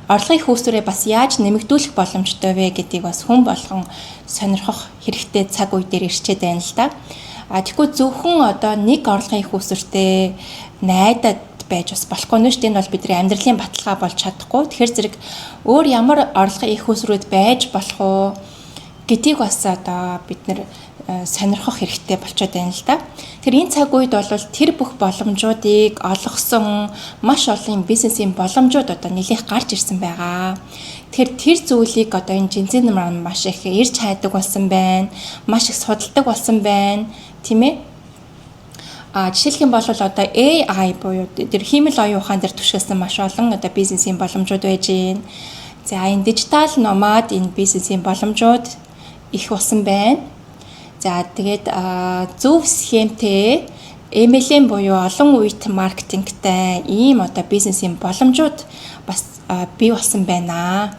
Орлогын их үүсвэрээ бас яаж нэмэгдүүлэх боломжтой вэ гэдгийг бас хүн болгон сонирхох хэрэгтэй цаг үе дээр ирчээд байна л да. А тэгэхгүй зөвхөн одоо нэг орлогын их үүсвэртэй найдаад байж бас болохгүй нь шүү дээ. Энэ бол бидний амьдралын баталгаа болж чадахгүй. Тэгэхээр зэрэг өөр ямар орлогын их үүсвэрүүд байж болох уу гэдгийг бас одоо бид нэр сонирхох хэрэгтэй болчиход байна л да. Тэгэхээр энэ цаг үед бол тэр бүх боломжуудыг олгосон маш олон бизнесийн боломжууд одоо нэлээх гарч ирсэн байгаа. Тэгэхээр тэр зүйлийг одоо энэ Gen Z нар маш их эрж хайдаг болсон байна. Маш их судалдаг болсон байна. Тийм ээ? А жишээлх юм бол одоо AI буюу тэр хиймэл оюун ухаан дээр түшгэлсэн маш олон одоо бизнесийн боломжууд байж байна. За, энэ digital nomad, энэ бизнесийн боломжууд их болсон байна. За, тэгээд зөв схемтэй MLM буюу олон үет маркетингтай ийм одоо бизнесийн боломжууд бас бий болсон байна.